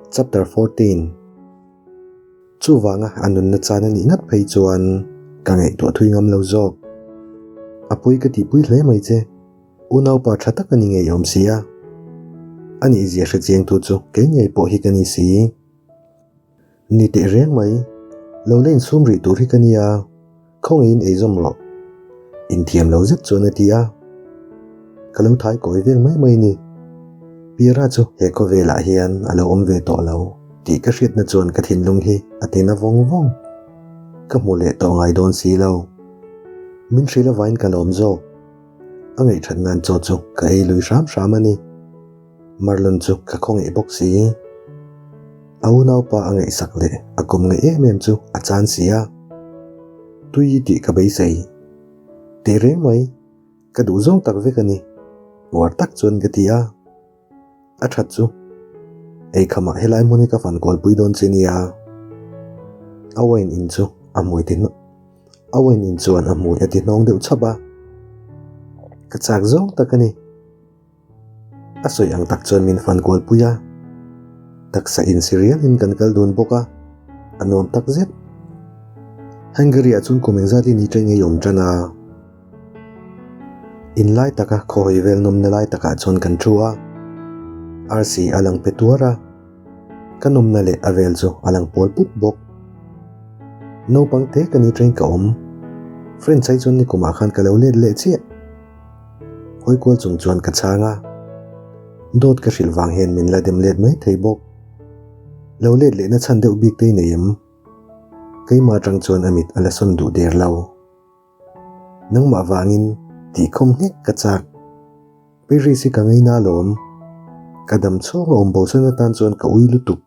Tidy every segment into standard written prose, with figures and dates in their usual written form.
Chapter 14 Chuvanga a nunna chan a nih ngat phei chuan ka ngaihtuah thui ngam lo zawk. A pawi ka tihpui hle mai che. Unaupa tha tak a ni ngei awm si a. A nih zia hre chiangtu chu kei ngei pawh hi ka ni si. Ni teh reng mai, lo la insum rih tur hi ka nia, khawngaihin ei zawm rawh. Inthiam lo zet chuan a ti a. Ka lo thai kawi vel mai mai ni. Piara chu he khawvelah hian a lo awm ve tawh lo tih ka hriatna chuan ka thinlung hi a tina vawng vawng. Ka hmu leh tawh ngai dawn si lo. Min hrilh avain ka lawm zawk. A ngaihthat nan chaw chu ka ei lui hram hram a ni. Marlon chu ka khawngaih bawk si. A unaupa a ngaihsak leh a kum ngaih em em chu a chan si a. Tui tih ka beisei. Teh reng mai, ka duh zawng tak vek a ni. Uar tak chuan ka ti a. A that chu. Eikhamah helai hmun hi ka fan kualpui dawn che nia. A wine in chu a hmui ti a wine in chuan a hmui a ti hnawng deuh chhap a. Ka chak zawng tak a ni. A sawi ang tak chuan min fan kualpui a. Taksa insi rialin kan kal dun bawk a, a nuam tak zet. Hungary-ah chuan kum engzat in i ṭeng ei awm ṭan a. In lai taka khaw hawi vel nawmna lai takah chuan kan thu a. Arsi a lang pe tuar a. Ka nawmna leh a vel chu a lang pawl pup bawk. Naupang te ka ni ṭeng ka awm. French ai chuan nikumah khan ka lo let leh chiah. Hawi kual chung chuan ka chhang a, dawt ka hrilh vang hian min la dem let mai thei bawk. Lo let lehna chhan deuh bik te i nei em? Keimah atang chuan a mit a la sawn duh der lo. Nangmah vangin tihkhawm nghek ka chak. Paris hi ka ngaina alawm. Ka dam chhung a awm bosan atan chuan ka ui lutuk.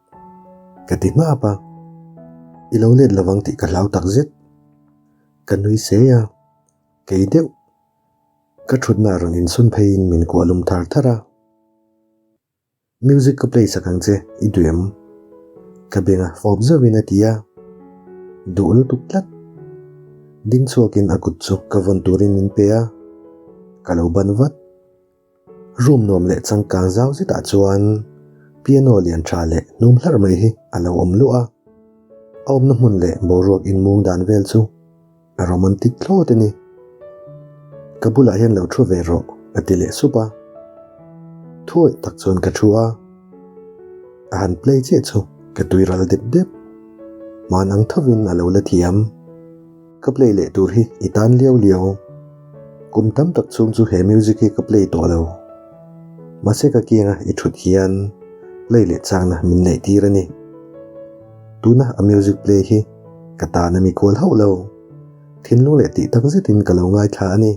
Ka ti hnap a, i lo let lovang tih ka hlau takzet. Ka nui se a. Kei deuh. Ka thutna rawn insun pheiin min kuah lum thar thar a. Music ka play sak ang che, i duh em? Ka benga fawp zauhin a ti a. Duh lutuk tlat. Ding chhuakin a kut chu ka vawn turin min pe a. Ka lo ban vat. Room nuam leh changkang zau zetah chuan piano lian tha leh hnum hlarh mai hi a lo awm luah a. A awmna hmun leh boruak inmung dan vel chu a romantic thlawt a ni. Ka bulah hian lo thu ve rawh a ti leh sup a. Thuawih tak chuan ka thu a. A han play chiah chu ka tui ral dep dep. Hman ang thovin a lo la thiam. Ka play leh tur hi i tan liau liau. Kum tam tak chhung chu he music hi ka play tawh lo. Mahse ka kianga i thut hian play leh changna min neih tir a ni. Tuna a music play hi ka tan a mi kual hauh lo. Thinlung leh tih tak zetin ka lo ngaithla a ni.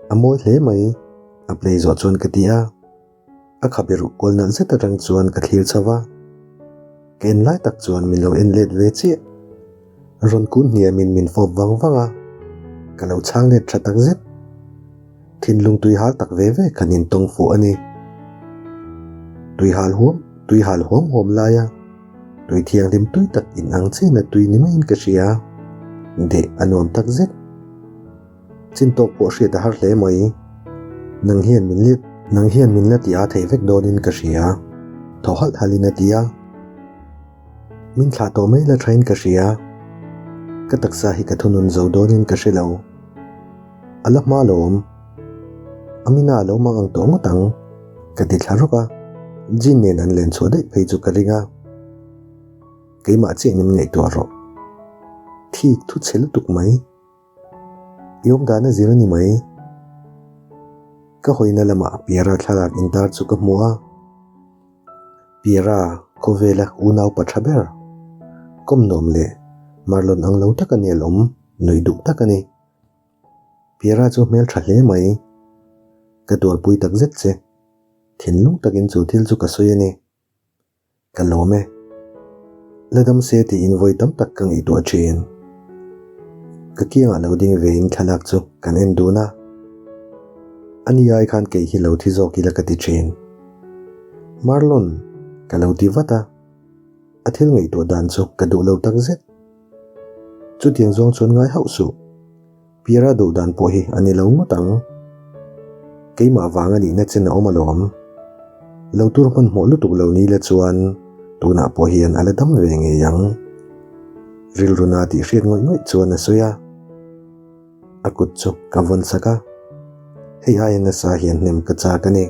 A mawi hle mai, a play zawh chuan ka ti a. A khabe ruh kual nalh zet atang chuan ka thlir chho va, ka en lai tak chuan min lo en let ve chiah. Rawn kun hniamin min fawp vang vang a, ka lo chhang let tha tak zet. Thinlung tui hal tak ve ve kan intawng fuh a ni. Tui hal huam, tui hal huam huam laia tui thianghlim tui tak in ang chiahna tui ni maiin ka hria. Deh a nuam tak zet. Chin tawk pawh hriat a har hle mai. Nang hian min let, nang hian min la ti a thei vek dawnin ka hria. Thaw halh halhin a ti a. Min thlah tawh mai la thain ka hria. Ka taksa hi ka thunun zo dawnin ka hre lo. A la hma lawm. Amina a lo mang ang tawh ngawt ang. Ka ti thla rawk a. Jin nen an len chhuah daih phei chu ka ring a. Keimah chiah min ngaihtuah rawh. Thik thu chhe lutuk mai. I awm dan a zir a ni mai. Ka hawina lamah Piara thlalak intar chu ka hmu a. Piara, khawvela unau pa tha ber. Kawm nuam leh Marlon ang lo tak a ni alawm, nuih duh tak a ni. Piara chu hmel tha hle mai. Ka tuarpui tak zet che. Thinlung takin chu thil chu ka sawi a ni. Ka lawm e. La dam se tiin vawi tam tak ka ngaihtuah thin. Ka kiangah lo ding vein thlalak chu kan en dun a. A ni ai khan kei hi lo thi zawk ila ka ti thin. Marlon, ka lo ti vat a. A thil ngaihtuah dan chu ka duh lo tak zet. Chutiang zawng chuan ngai hauh suh. Piara duh dan pawh hi a ni lo ngawt ang. Keimah vang a nihna chen a awm alawm. Lo tur hmanhmawh lutuk lo ni la chuan Tunah pawh hian a la dam ve ngei ang. Rilru na tih hriat ngawih ngawih chuan a sawi a. A kut chu ka vawn sak a, hei aia nasa hian hnem ka chak a ni.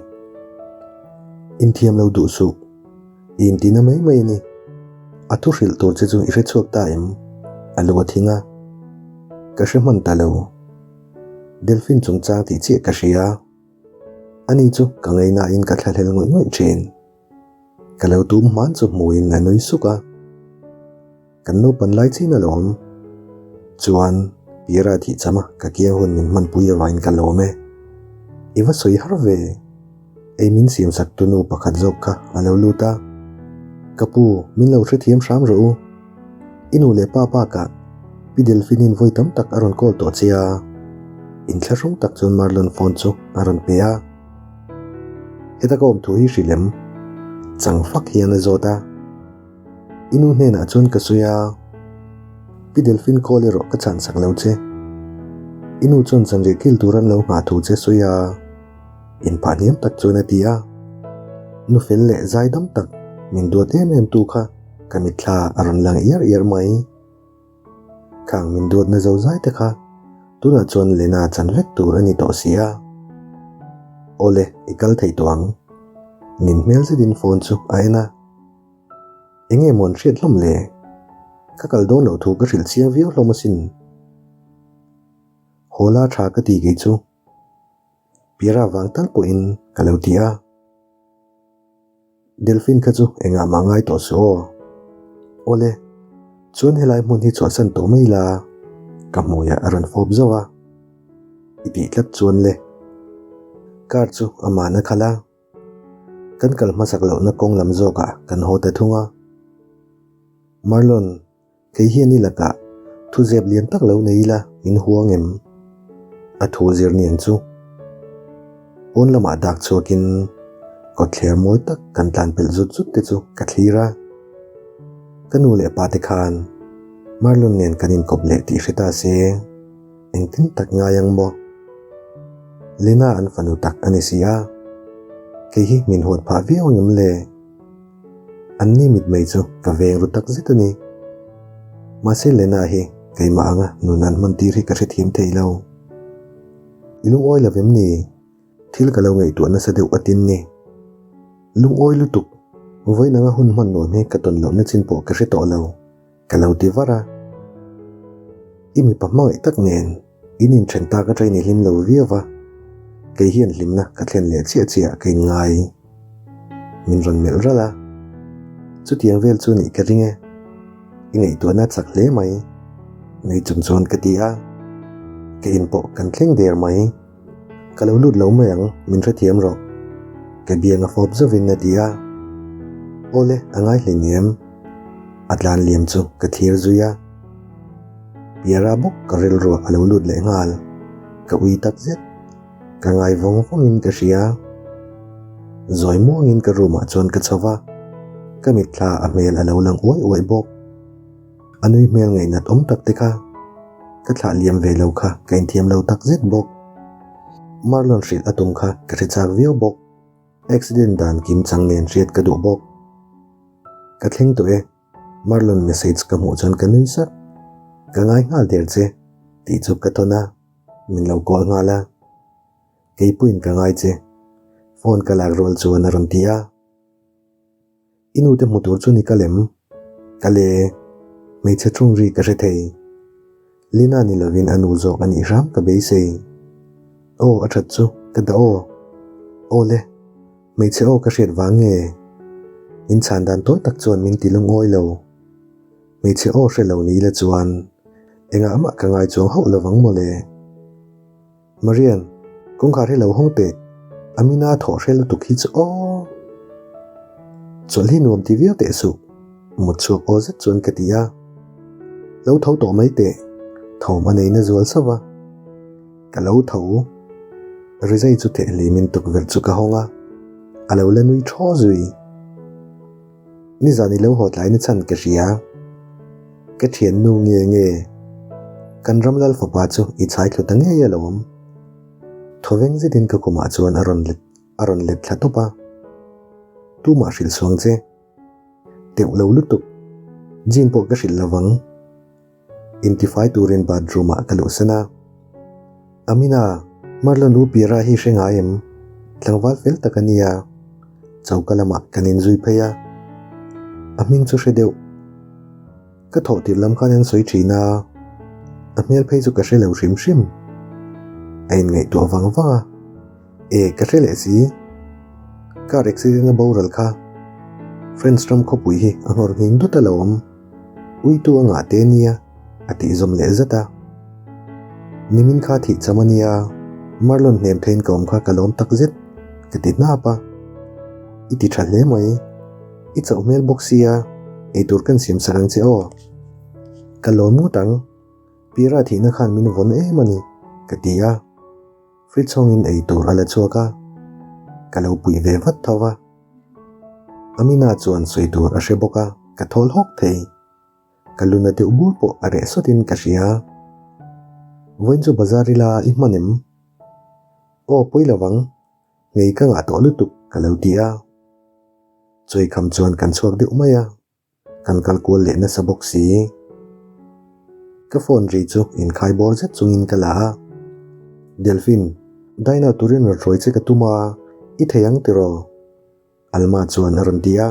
Inthiam lo duh suh, i intina mai mai a ni. A thu hrilh tur che chu i hre chhuak ta em? A lu a thing a, ka hre hman ta lo. Delphine chungchang tih chiah ka hria. Ani chu ka ngaihnain ka thlahlel ngawih ngawih thin. Ka lo tum hman chu hmuin a nui suk a. Kan naupan lai chin alawm. Chuan Piera thih cham a ka kiang hun min hmanpui avangin ka lawm e. I va sawi har ve. Ei min siam sak tu nu pakhat zawk kha a lo lut a. Ka pu, min lo hrethiam hram rawh u. I nu leh pa bakah Pi Delphine-in vawi tam tak a rawn call tawh che a. Inthlahrung tak chuan Marlon phone chu a rawn pe a. Heta ka awm thu hi hrilh em? Chang fak hian a zawt a. I nu hnenah chuan ka sawi a, Pi Delphine call erawh ka chhan sak lo che. I nu chuan zanriah kil tur an lo nghah thu che sawi a, inphah hniam tak chuan a ti a. Nu fel leh zai dam tak min duat em em tu kha ka mitthla a rawn lang iar iar mai. Khang min duatna zo zai te kha tunah chuan Lena chan vek tur a ni tawh si a. Awle, i kal thei tawh ang. Nin hmel zetin phone chu a en a. Enge maw an hriat hlawm le? Ka kal dawn loh thu ka hrilh chiang viau hlawm asin. Haw la tha ka ti kei chu. Piara vang tal pawhin ka lo ti a. Delphine kha chu engah mah ngai tawh suh aw. Awle, chuan helai hmun hi chhuahsan tawh mai la, ka hmuiah a rawn fawp zauh a. I tih tlat chuan le. Car chu aman a khalh a. Kan kal hmasak lohna kawng lam zawkah kan haw ta thung a. Marlon, Kei hian i lakah thu zep lian tak lo nei ila min huang em? A thu zir niang chu. Pawn lamah dak chhuakin kawtthler mawi tak kan tlan pelh zut zut te chu ka thlir a. Ka nu leh pa te khan Marlon nen kan inkawp leh tih hre ta se engtin tak ngai ang maw? Lena an fanu tak a ni si a, kei hi min huat phah viau ang em le? An ni mitmei chu ka veng ru tak zet a ni. Mahse Lena hi keimah anga nun an hman tir hi ka hrethiam thei lo. I lungawi lo em ni? Thil ka lo ngaihtuah nasa deuh atin ni. Lungawi lutuk, vawiin anga hun hman nuam hi ka tawn lohna chin pawh ka hre tawh lo. Ka lo ti var a. I mipa hmangaih tak nen in inthen tak atangin i hlim lo viau va, kei hian hlimna ka thlen leh chiah chiah ka inngai. Min rawn melh ralh a. Chutiang vel chu nih ka ring e. I ngaihtuahna chak hle mai. Nui chung chuan ka ti a. Ka in pawh kan thleng der mai. Ka lo lut lo mai ang, min hrethiam rawh. Ka biang a fawp zovin a ti a. Awle, a ngai hleinem. A tlan liam chu ka thlir zui a. Piara bawk ka rilruah a lo lut leh nghal. Ka ui tak zet. Ka ngai vawng vawngin ka hria. Zawi muangin ka room ah chuan ka chho va. Ka mitthla a hmel a lo lang uai uai bawk. A nui hmel ngaihnat awm tak te kha ka thlah liam ve lo kha ka inthiam lo tak zet bawk. Marlon hrilh a tum kha ka hre chak viau bawk. Accident dan kim chang nen hriat ka duh bawk. Ka thleng tawh e, Marlon message ka hmuh chuan ka nui sak. Ka ngai nghal der che tih chu ka thawn a, min lo call nghal a. Keipuiin ka ngai che, phone ka lak rual chuan a rawn ti a. I nute hmu tur chu ni ka lem. Ka le, hmeichhe ṭhung ri ka hre thei. Lina ni lovin a nu zawk a nih hram ka beisei. Aw, a ṭhat chu, ka dah aw. Aw le, hmeichhe aw ka hriat vang nge? In chhan dan tawi tak chuan min ti lungawi lo. Hmeichhe aw hre lo ni ila chuan engah mah ka ngai chuang hauh lovang mawle. Marian, kawngkhar hi lo hawng teh, Amina thawh hre lutuk hi chu aw. Chawlh hi nuam ti viau teh suh, mut chhuak aw zet chuan ka ti a. Lo tho tawh mai teh, thawm a nei na zual sauh a. Ka lo tho. Rizai chu theh hlimin tukverh chu ka hawng a, a lo la nui thaw zui. Nizan i lo haw tlai na chhan ka hria. Ka thiannu nge nge? Kan ram lal fapa chu i chhai thlu ta ngei alawm. Thawveng zetin ka khumah chuan a rawn let a rawn let thla tawp a. Tumah hrilh suang che. Teuh lo lutuk. Jean pawh ka hrilh lovang. Intifai turin bathroom ah ka luhsan a. Amina, Marlon u Piera hi hre ngai em? Tlangval fel tak a nia. Choka lamah kan inzui phei a. A hming chu hre deuh. Ka thawh tirh lam khan an sawi thin a, a hmel phei chu ka hre lo hrim hrim. A inngaihtuah vang vang a, E, ka hre leh si. Car accident a boral kha. French ram khawpui hi a nghawr nghing dut a lo awm. Uitu a ngah te nia, a tih zawm leh zat a. Nimin kha thih cham a nia, Marlon hnem theiin ka awm kha ka lawm tak zet, ka ti hnap a. I ti tha hle mai. I chauh hmel bawk sia, eitur kan siam sak ang che aw. Ka lawm ngawt ang, Pira thihna khan min vawn em a ni, ka ti a. Fridge hawngin eitur a la chhuak a, ka lo puih ve vat tho va. Amina chuan sawi tur a hre bawk a, ka thawl hawk thei. Ka luna deuh bur pawh a reh sawtin ka hria. Vawiin chu bazar ila i hman em? Aw pawi lovang. Ngei ka ngah tawh lutuk ka lo ti a. Chawikham chuan kan chhuak deuh mai a, kan kal kual leh nasa bawk si. Ka phone ri chu inkhai bawr zet chungin ka la a. Delphine, dine out turin rawn hruai che ka tum a, i thei ang tiraw? Alma chuan a rawn ti a.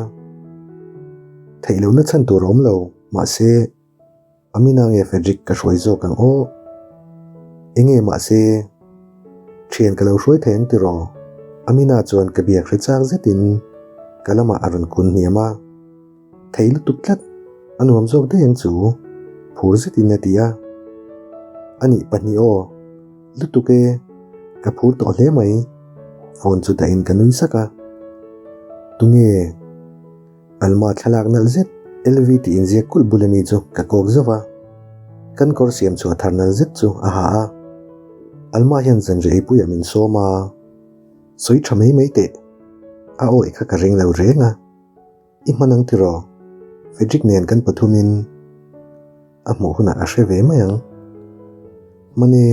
Theih lohna chhan tur a awm lo, mahse, Amina nge Frederick ka hruai zawk ang aw? Enge mahse, thian ka lo hruai thei ang tiraw? Amina chuan ka biak hre chak zetin ka lamah a rawn kun hniam a. Thei lutuk tlat, a nuam zawk daih ang chu, phur zetin a ti a. Anih pahnih aw, lutuk e, ka phur tawh hle mai, phone chu dahin ka nui sak a. Tunge? Alma thlalak nalh zet LV tih inziak kulh bul ami chu ka kawk zauh a, kan kawr siam chhuah thar nalh zet chu a ha a. Alma hian zanriah eipuiah min sawm a, sawi tha mai mai teh, a awih kha ka ring lo reng a, i hman ang tiraw? Frederick nen kan pathumin a hmuh hunah a hre ve mai ang. Hman e.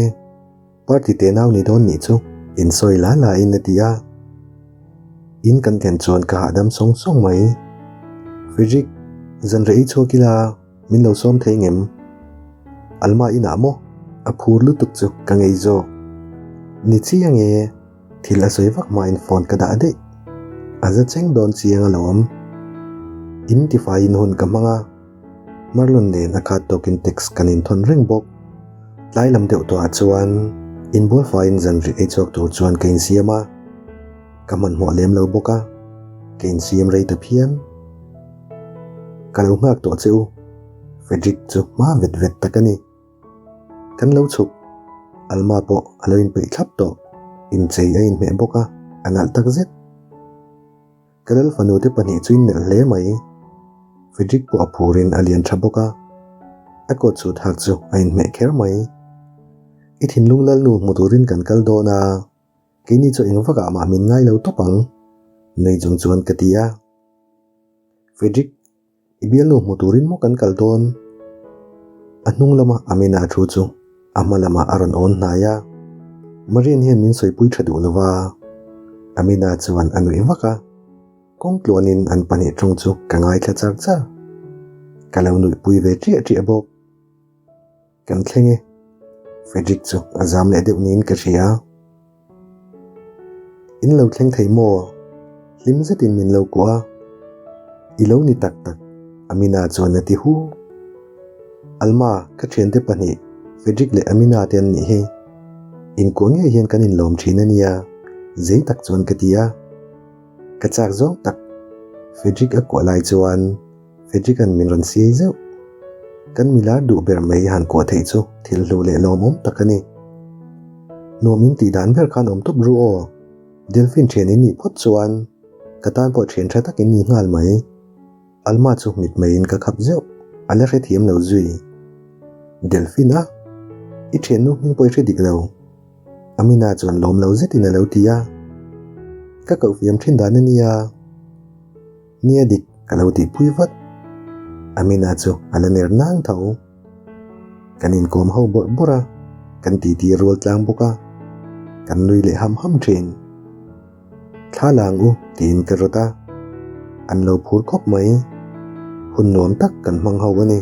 Party te nau ni dawn nih chu insawi la la in a ti a. In kan thlen chuan ka hahdam sawng sawng mai. Frederick, zan reh ei chhuak ila min lo sawm thei ngem? Alma inah maw? A phur lutuk chu ka ngei zawk. Ni chiang e, thil a sawi vak hmain phone ka dah daih. A za cheng dawn chiang alawm. In tifaiin hun ka hmang a. Marlon nen a khat tawkin text kan inthawn reng bawk. Tlai lam deuh tawhah chuan inbual faiin zanriah ei chhuak tur chuan ka insiam a, ka hmanhmawh lem lo bawk a, ka insiam rei ta phian. Ka lo nghak tawh che u, Frederick chu hma vet vet tak a ni. Kan lo chhuk, Alma pawh a lo inpeih thlap tawh, inchei a inhmeh bawk a, a nalh tak zet. Ka lal fanu te pahnih chu in melh hle mai. Frederick pawh a phurin a lian tha bawk a, a coat suit hak chu a inhmeh kher mai. I thinlung lalnu hmu turin kan kal dawn a, keini chu eng vakah mah min ngai lo tawp ang, nui chung chuan ka ti a. Frederick. I bialnu hmu turin maw kan kal dawn? A hnung lama Amina thu chu a hma lamah a rawn awn hnai a. Marian hian min sawipui tha duh lova. Amina chuan a nuih vak a. Kawng tluanin an pahnih tawng chu ka ngaithla char char. Ka lo nuihpui ve ṭiah ṭiah bawk. Kan thleng e. Frederick chu a zam leh deuh niin ka hria. In lo thleng thei maw? Hlim zetin min lo kuah a. I lo ni tak tak, Amina chuan a ti hu. Alma, ka thiante pahnih, Frederick leh Amina te an nih hi. Inkuah ngei hian kan inlawm thin a nia, zei tak chuan ka ti a. Ka chak zawng tak, Frederick a kuah lai chuan Frederick-a'n min rawn siai zeuh. Kan milar duh ber mai han kuah theih chu thil hlu leh lawmawm tak a ni. Nuam in tih dan ber khan awm tawp ru aw. Delphine thian in nih phawt chuan ka tan pawh thian tha tak in ni nghal mai. Alma chu mit maiin ka khap zeuh, a la hrethiam lo zui. Delphine a? I thiannu hming pawh i hre dik lo. Amina chuan lawm lo zetin a lo ti a. Ka kohfiam thin dan a nia. Nia dik ka lo tihpui vat. Amina chu a la ner nang tho. Kan inkawm ho bawrh bawrh a, kan titi rual tlang bawk a, kan nui leh ham ham thin. Thla la ang u tiin ka rawt a, an lo phur khawp mai. Hun nuam tak kan hmang ho a ni.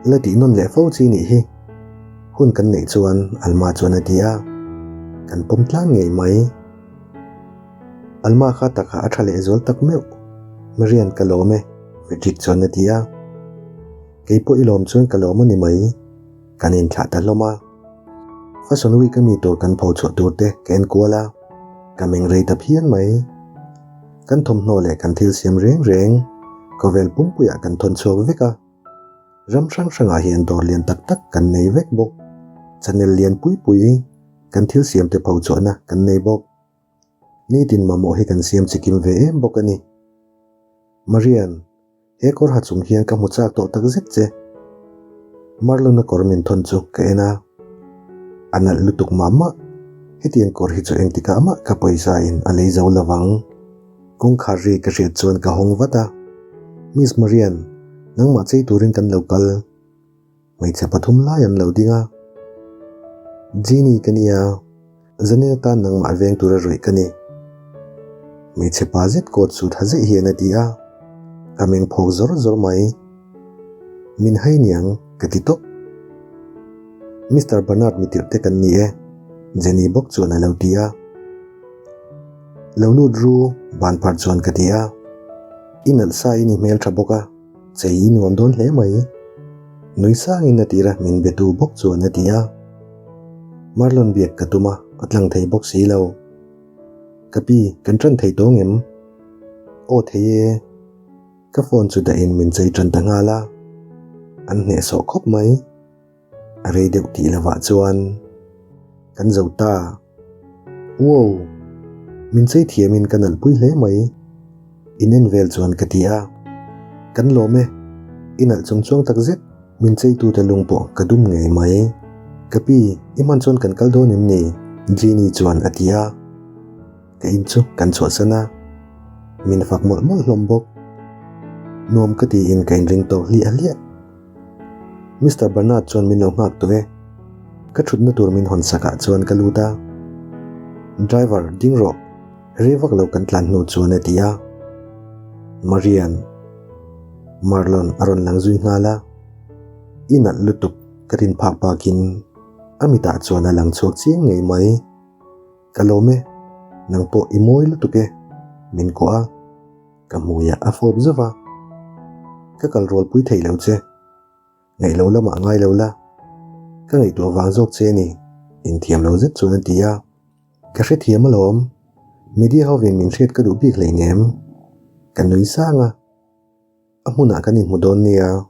La tih nawn leh fo chi nih hi. Hun kan neih chuan Alma chuan a ti a, kan pawm tlang ngei mai. Alma kha takah a tha lehzual tak meuh. Marian ka lawm e, Frederick chuan a ti a. Kei pawh i lawm chuan ka lawm a ni mai. Kan inthlah ta hlawm a. Fashion Week a mi tur kan pho chhuah tur te ka en kual a, ka meng rei ta phian mai. Kan thawmhnaw leh kan thil siam reng reng khawvel pumpuiah kan thawn chhuak vek a. Ram hrang hrangah hian dawr lian tak tak kan nei vek bawk. Channel lian pui pui kan thil siam te pho chhuahna kan nei bawk. Nitin mamawh hi kan siam chikim ve em bawk a ni. Marian. He kawr ha chung hian ka hmu chak tawh tak zet che. Marlon-a kawr min thawn chu ka en a, a nalh lutuk mah mah. Hetiang kawr hi chu engtikah mah ka pawisa in a lei zo lo vang. Kawngkhar ri ka hriat chuan ka hawng vat a, Miss Marian, nangmah chei turin kan lo kal. Hmeichhe pathum lai an lo ding a. Genie ka nia, zanin atan nangmah veng tura ruih ka ni. Hmeichhe pa zet coat suit ha zeih hian a ti a, ka meng phawk zawr zawr mai. Min hai niang ka ti tawp. Mister Bernard mitirh te kan ni e, Jenny bawk chuan a lo ti a. Lo lut ru, ban phar chuan ka ti a. I nalh sa in i hmeltha bawk a. Chei i nuam dawn hle mai. Nui sangin a tira min be tu bawk chuan a ti a. Marlon biak ka tum a, a tlang thei bawk si lo. Ka pi, kan tan thei tawng em? Aw thei e. Ka phone chu dahin min chei tan ta nghal a. An hnehsawh khawp mai. A rei deuh tih lovah chuan kan zo ta. Wow! Min chei thiamin ka nalhpui hle mai. In en vel chuan ka ti a. Kan lawm e. I nalh chung chuang tak zet. Min cheitute lung pawh ka dum ngei mai. Ka pi, i hman chuan kan kal dawn em ni? Jeannie chuan a ti a. Ka in chu kan chhuahsan a, min fak mawlh mawlh hlawm bawk. Nuam ka tiin ka inring tawk hliah hliah. Mister Bernard chuan min lo nghak tawh e. Ka thutna tur min hawn sakah chuan ka lut a. Driver, ding rawh. Rei vak lo kan tlan hnu chuan a ti a. Marian. Marlon a rawn lang zui nghal a. I nalh lutuk ka rin phak bakin a mitah chuan a lang chhuak chiang ngei mai. Ka lawm e, nang pawh i mawi lutuk e, min kuah a, ka hmuiah a fawp zauh a. Ka kal rualpui thei lo che, ngaih lo lamah ngai lo la, ka ngaihtuah vang zawk che a ni, inthiam lo zet chuan a ti a. Ka hrethiam alawm, media hovin min hriat ka duh bik hleinem, ka nui sang a, a hmunah kan inhmu dawn nia.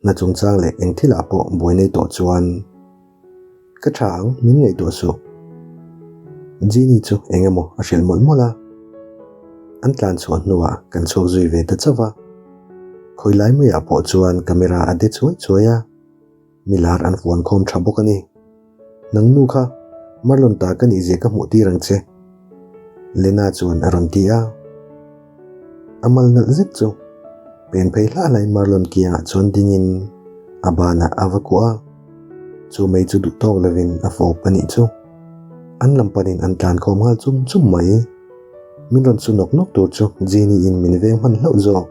Hna chungchang leh eng thilah pawh buai nei tawh chuan ka tha ang min ngaihtuah suh. Jeannie chu eng emaw a hrilh mawlh mawlh a. An tlan chhuah hnuah kan chhuak zui ve ta chauh a. Khawi lai maiah pawh chuan camera a de chuai chuai a. Milar an fuan khawm tha bawk a ni. Nang nu kha Marlon ta ka nihzia ka hmuh tir ang che. Lena chuan a rawn ti a. A mal nalh zet chu pen phei hlah hlain Marlon kiangah chuan dingin a banah a va kuah a. Chu mei chu duh tawk lovin a fawp a nih chu. An lam panin an tlan khawm nghal chum chum mai. Min rawn su nawk nawk tur chu Jeannie in min veng hman hlauh zawk.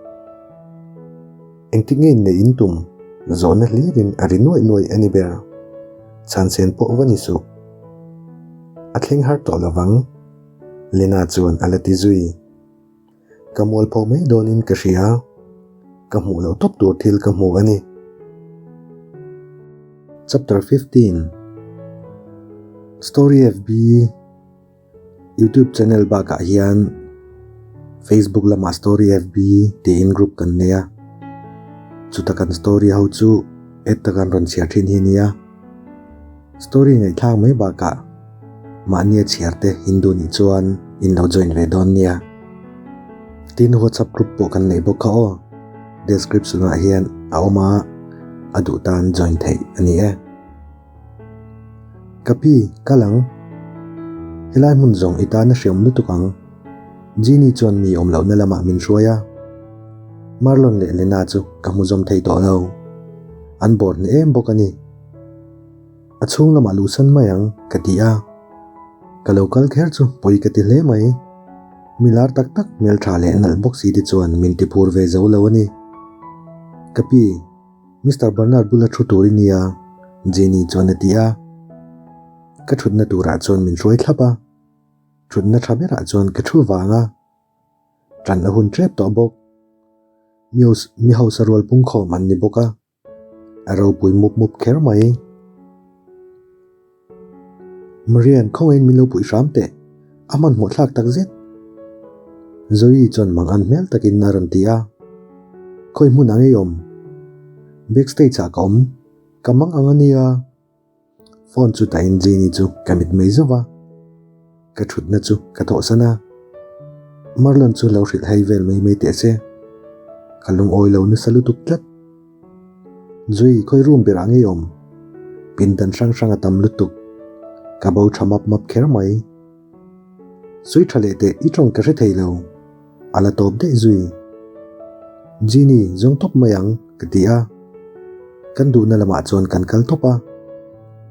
Engtik nge inneih in tum? Zawhna hlirin a ri nuaih nuaih a ni ber. Chhansen pawh va ni suh. A thleng har tawh lovang. Lena chuan a la ti zui. Ka mualpho mai dawnin ka hria. Ka hmuh loh tawp tur thil ka hmu a ni. Chapter 15 Story FB Youtube channel bakah hian Facebook lamah Story FB tiin group kan nei a, chuta kan story ho chu add taka an rawn chhiar thin hi a nia. Story ngaihthlak mai bakah mahnia chhiar te Hindu nih chuan in lo join ve dawn nia. Tin WhatsApp group pawh kan nei bawk kha aw, description ah hian a awm a, a duh tan join theih a ni e. Ka pi, kal ang. Helai hmun zawng i tan a hriam lutuk ang. Jeannie chuan mi awm lohna lamah min hruai a. Marlon leh Lena chu ka hmu zawm thei tawh lo. An bawr hneh em bawk a ni. A chhung lamah luhsan mai ang, ka ti a. Ka lo kal kher chu pawi ka ti hle mai. Mi lar tak tak hmeltha leh nalh bawk si te chuan min ti phur ve zo lo a ni. Ka pi, Mister Bernard bula thu tur i nia, Jenny chuan a ti a. Ka thutna turah chuan min hruai thlap a. Thutna tha berah chuan ka thu vang a. Tan a hun tep tawh bawk. Mi hausa rual pungkhawm an ni bawk a. A ropui mup mup kher mai. Marian, khawngaiin min lo puih hram teh. A hmanhmawh thlak tak zet. Zoe chuan mang an hmel takin a rawn ti a. Khawi hmun ang ei awm? Backstage ah ka awm. Ka mang ang a nia. Phone chu dahin Jenny chu ka mit mai zauh va, ka thutna chu ka thawhsan a. Marlon chu lo hrilh hei vel mai mai teh se, ka lungawi lo nasa lutuk tlat. Zui, khawi room berah ngei awm? Pindan hrang hrang a tam lutuk, ka bo tha map map kher mai. Sawi tha leh teh i tawng ka hre thei lo. A la tawp daih zui. Genie, zawng tawp mai ang, ka ti a. Kan duhna lamah chuan kan kal tawp a.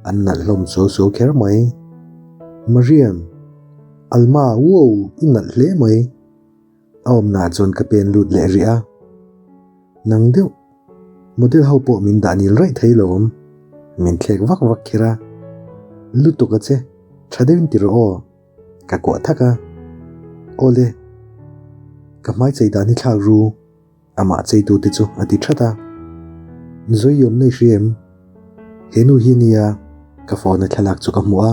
An nalh hlawm suau suau kher mai. Mariam, Alma, wow, i nalh hle mai. A awmnaah chuan ka pen lut leh rih a. Nang deuh, model ho pawh min dah nil raih thei lo awm. Min thlek vak vak kher a. Lutuk a che, tha deuhin ti rawh aw. Ka kuah thak a. Awle, ka hmai chei dan hi thlak ru, amah cheitu te chu a ti that a. Zui awm nei hria em? He nu hi nia ka phone a thlalak chu ka hmu a.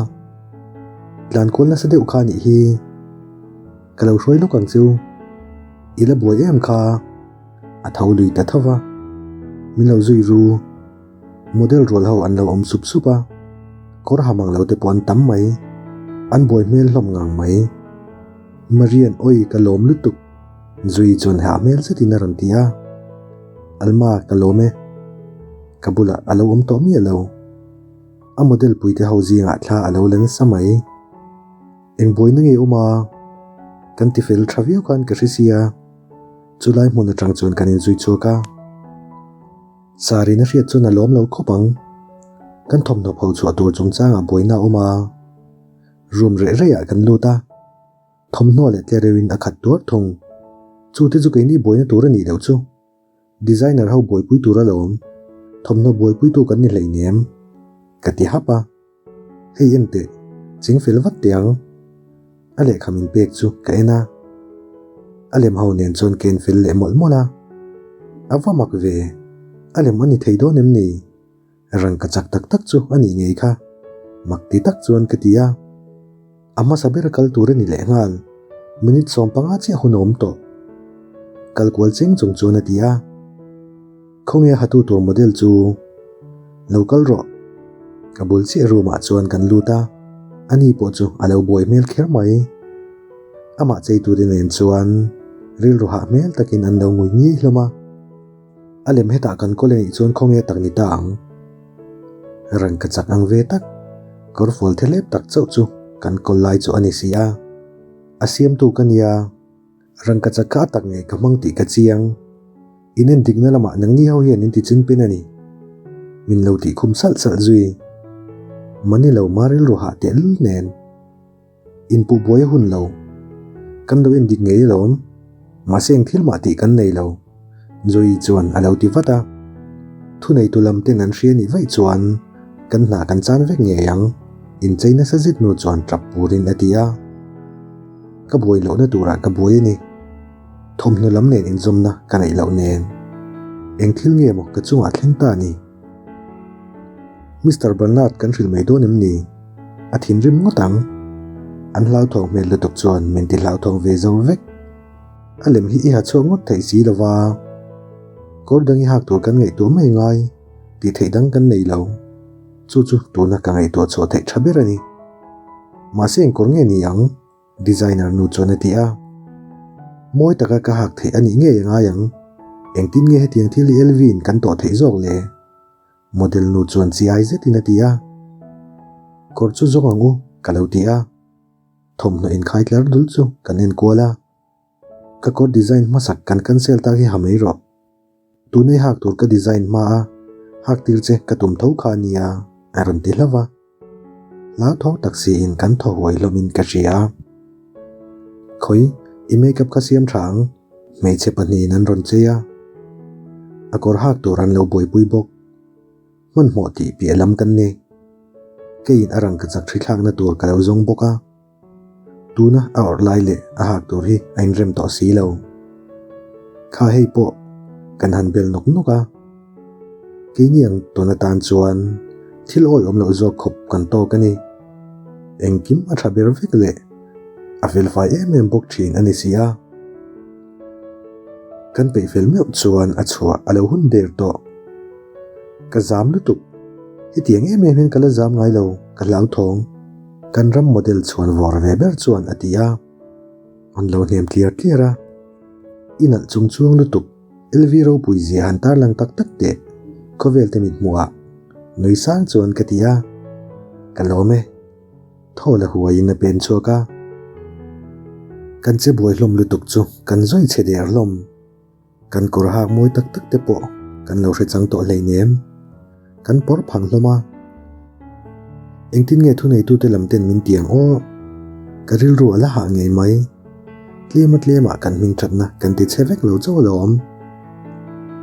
Tlan kual nasa deuh kha nih hi. Ka lo hruai lawk ang chu. I la buai em kha? A tho lui ta tho va. Min lo zui ru. Model rual ho an lo awm sup sup a, kawr ha mang lo te pawh an tam mai. An buai hmel hlawm ngang mai. Marian awi ka lawm lutuk, Zui chuan hah hmel zetin a rawn ti a. Alma ka lawm e. Ka bulah a lo awm tawh miah lo. A model puite ho zingah thla a lo la nasa mai. Eng buaina nge awm a? Kan ti fel tha viau khan ka hre sia. Chulai hmun atang chuan kan inzui chhuak a. Sarin a hriat chuan a lawm lo khawp ang. Kan thawmhnaw pho chhuah tur chungchangah buaina a awm a, room reh rehah kan lut a, thawmhnaw leh tle reuhin a khat tuar thung. Chu te chu keini buaina tur a nih loh chu. Designer ho buaipui tur a lawm. Thawmhnaw buaipuitu kan ni hleinem, ka ti hap a. Hei en teh, ching fel vat teh ang. A lehkha min pek chu ka en a. A lem ho nen chuan ka en fel leh mawlh mawlh a. A va mak ve, a lem a ni thei dawn em ni? Rangka chak tak tak chu a nih ngei kha, mak ti tak chuan ka ti a. A hmasa ber kal tur a ni lehnghal, minute 15 chiah hun a awm tawh. Kal kual cheng chung chuan a ti a. Khawnge a hatu tur model chu lo kal rawh. Ka bul chiah room ah chuan kan lut a, ani pawh chu a lo buai hmel kher mai. Amah chei tute nen chuan rilru hah hmel takin an lo ngui ngiai hlawm a. A lem hetah kan kawl anih chuan khawnge tak ni ta ang. Rangka chak ang ve tak, kawrfual thelep tak chauh chu kan kawl lai chu a ni si a. A siamtu ka nia. Rangka chak kha a tak ngei ka hmang tih ka chiang. In en dikna lamah nangni ho hian in ti ching pin a ni. Min lo tih khum salh salh zui. Mani lo ma rilru hah tehlul nen. In puh buai a hun lo. Kan lo en dik ngei alawm. Mahse eng thil mah tih kan nei lo. Joey chuan a lo ti vat a. Thuneitu lam ten an hria nih vaih chuan kan hna kan chan vek ngei ang. Inchei nasa zet hnu chuan tap purin a ti a. Ka buai lohna turah ka buai a ni. Thawmhnaw lam nen inzawmna ka neih loh nen. Eng thil nge maw ka chungah thleng ta ni? Mister Bernard kan hrilh mai dawn em ni? A thinrim ngawt ang. An hlauthawng hmel lutuk chuan min ti hlauthawng ve zo vek. A lem hi i ha chhuak ngawt theih si lo va. Kawr dang i hak tur kan ngaihtuah mai ngai, tih theih dang kan nei lo. Chu chu tuna ka ngaihtuah chhuah theih tha ber a ni. Mahse engkawr nge ni ang? Designer nu chuan a ti a. Mawi taka ka hak theih a nih ngei a ngai ang. Engtin nge hetiang thil hi Elvin kan tawh theih zawk le? Model nu chuan chi ai zetin a ti a. Kawr chu zawng ang u, ka lo ti a. Thawmhnaw inkhai tlar dul chu kan enkual a. Ka kawr design hmasak kan cancel tak hi ha mai rawh. Tunei hak tur ka design hma a, hak tir che ka tum tho kha a nia, a rawn ti hlauh a. Hlauthawng tak siin kan thaw huai hlawmin ka hria. Khawi, i makeup kha siam tha ang, hmeichhe pahnihin an rawn chei a. A kawr hak tur an lo buaipui bawk. Hmanhmawh tih piah lam kan ni. Keiin a rangkachak hri thlakna tur ka lo zawng bawk a. Tuna a awrh lai leh a hak tur hi a inrem tawh si lo. Kha hei pawh kan han bel nawk nawk a. Keini ang tawn atan chuan thil awi awm loh zawk khawp kan tawk a ni. Engkim a tha ber vek leh a felfai em em bawk thin a ni si a. Kan peih fel meuh chuan a chhuah a lo hun der tawh. Ka zam lutuk. Hetiang em em hian ka la zam ngai lo, ka hlauthawng. Kan ram model chhuan vawr ve ber chuan a ti a. An lo hnem tliar tliar a. I nalh chung chuang lutuk. LV ropui zia han tarlang tak tak teh. Khawvel te mit hmuh ah nui sang chuan ka ti a. Ka lawm e. Thaw la huaiin a pen chhuak a. Kan che buai hlawm lutuk chu kan zawi chhe der hlawm. Kan kawr hak mawi tak tak te pawh kan lo hre chang tawh hleinem. Kan pawr phang hlawm a. Engtin nge thuneitute lam ten min ti ang aw? Ka rilru a la hah ngei mai. Tlema tlemah kan hming thatna kan ti chhe vek lo chauh alawm.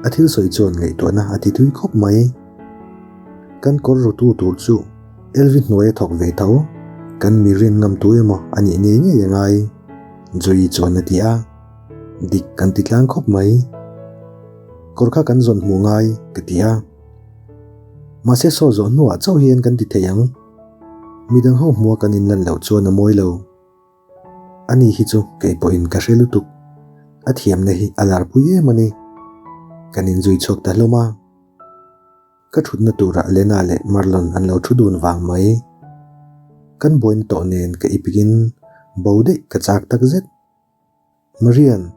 A thil sawi chuan ngaihtuahna a ti tui khawp mai. Kan kawr rutu tur chu Elvi hnuai a thawk ve tho. Kan mi rin ngam tu emaw a nih ngei ngei a ngai, Joey chuan a ti a. Dik kan ti tlang khawp mai. Kawr kha kan zawn hmuh ngai, ka ti a. Mahse saw zawh hnuah chauh hian kan ti thei ang. Midang ho hmua kan inlan loh chuan a mawi lo. Ani hi chu kei pawhin ka hre lutuk. A thiamna hi a larpui em a ni. Kan inzui chhuak ta hlawm a. Ka thutna turah Lena leh Marlon an lo thu dun vang mai. Kan buaina tawh nen ka ipikin bo daih ka chak tak zet. Marian,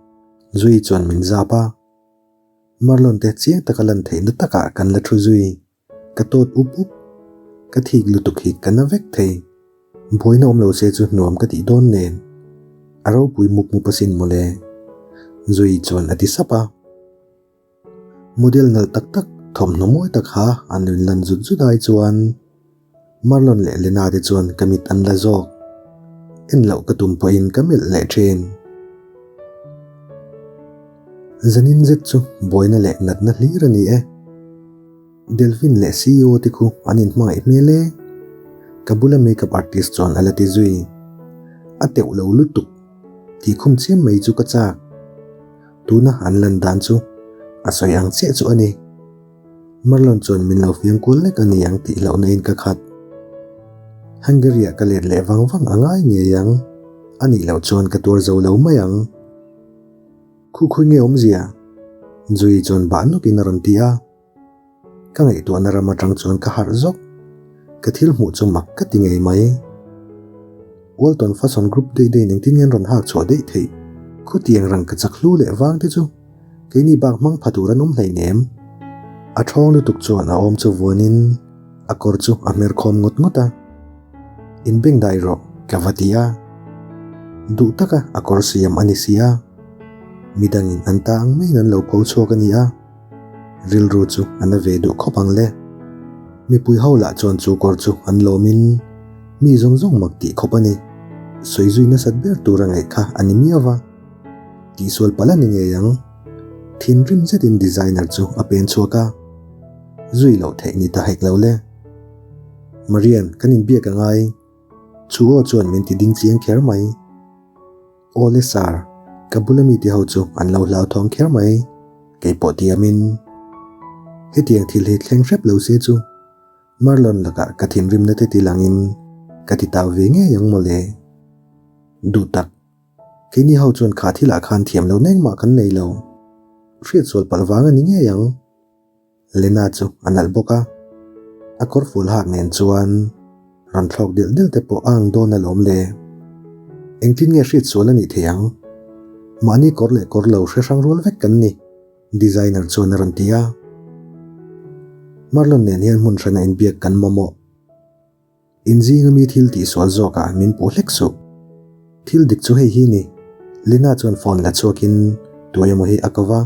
Zui chuan min zap a. Marlon te chiang taka lan theihna takah kan la thu zui. Ka tawt up up. Ka thik lutuk hi ka na vek thei. Buaina awm lo se chu hnuam ka tih dawn nen. A ropui mup mup asin mawle. Zui chuan a ti sap a. Model nalh tak tak thawmhnaw mawi tak ha an rawn lan zut zut ai chuan Marlon leh Lena te chuan ka mit an la zawk. En loh ka tum pawhin ka melh leh thin. Zanin zet chu buaina leh natna hlir a ni e. Delvin leh CEO te khu an inhmangaih hmel e. Ka bula makeup artist chuan a la ti zui. A teuh lo lutuk. Tih khum chiam mai chu ka chak. Tuna an lan dan chu a sawi ang chiah chu a ni. Marlon chuan min lo fiam kual lek a ni ang tih hlauhna in ka khat. Hungary-ah ka let leh vang vang a ngai ngei ang. A nih loh chuan ka tuar zo lo mai ang. Khu khawi nge awmzia? Zui chuan bah nawkin a rawn ti a. Ka ngaihtuahna ram atang chuan ka harh zawk. Ka thil hmuh chu mak ka ti ngei mai. Walton Fashion Group daih daih engtin nge an rawn hak chhuah daih theih? Khutiang rang ka chak hlu leh vang te chu keini bak hmang pha tur an awm hleinem. A thawng lutuk chuan a awm chu vuanin a kawr chu a hmer khawm ngawt ngawt a. Inbengdai rawh ka va ti a. Duh taka a kawr siam a ni si a. Midangin an ta ang maiin an lo pho chhuak a ni a. Rilru chu a na ve duh khawp ang le. Mipui ho lah chuan chu kawr chu an lawmin mi zawng zawng mak tih khawp a ni. Sawi zui nasat ber tur a ngaih kha a ni miau va. Tihsual palh a ni ngei ang. Thinrim zetin designer chu a pen chhuak a. Zui loh theih ni ta hek lo le. Marian, kan inbiak a ngai. Chu aw chuan min ti ding chiang kher mai. Awle sir, ka bula mite ho chu an lo hlauthawng kher mai, kei pawh tiamin. Hetiang thil hi thleng hrep lo se chu Marlon lakah ka thinrimna te tilangin ka ti tau ve ngei ang mawle. Duh tak, keini ho chuan kha thilah khan thiam lo neng mah kan nei lo. Hriatsual palh vang a ni ngei ang. Lena chu a nalh bawk a, a kawrfual hak nen chuan rawn thlawk delh delh te pawh a ang dawn alawm le. Engtin nge hriat sual a nih theih ang? Mahni kawr leh kawr lo hre hrang rual vek kan ni, designer chuan a rawn ti a. Marlon nen hian hmun hrana inbiak kan mamawh. Inzing ami thil tihsual zawkah min puh hlek suh. Thil dik chu hei hi ni. Lina chuan phone la chhuakin tuai emaw hi a ko va.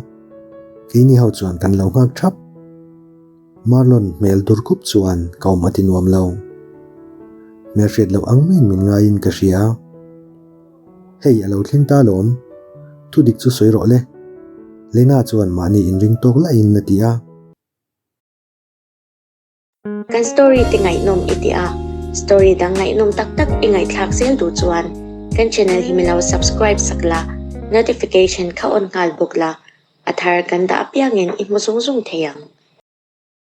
Keini ho chuan kan lo nghak thap. Marlon hmel dur khup chuan ka awm a ti nuam lo. Hmelhriat loh ang maiin min ngaiin ka hria. Hei a lo thleng ta alawm. Thu dik chu sawi rawh le. Lena chuan mahni inring tawk lahin a ti a. Kan story te ngaihnawm i ti a, story dang ngaihnawm tak tak i ngaihthlak zel duh chuan kan channel hi milo subscribe sak la, notification kha on nghal bawk la, a thar kan dah apiangin i hmu zung zung thei ang.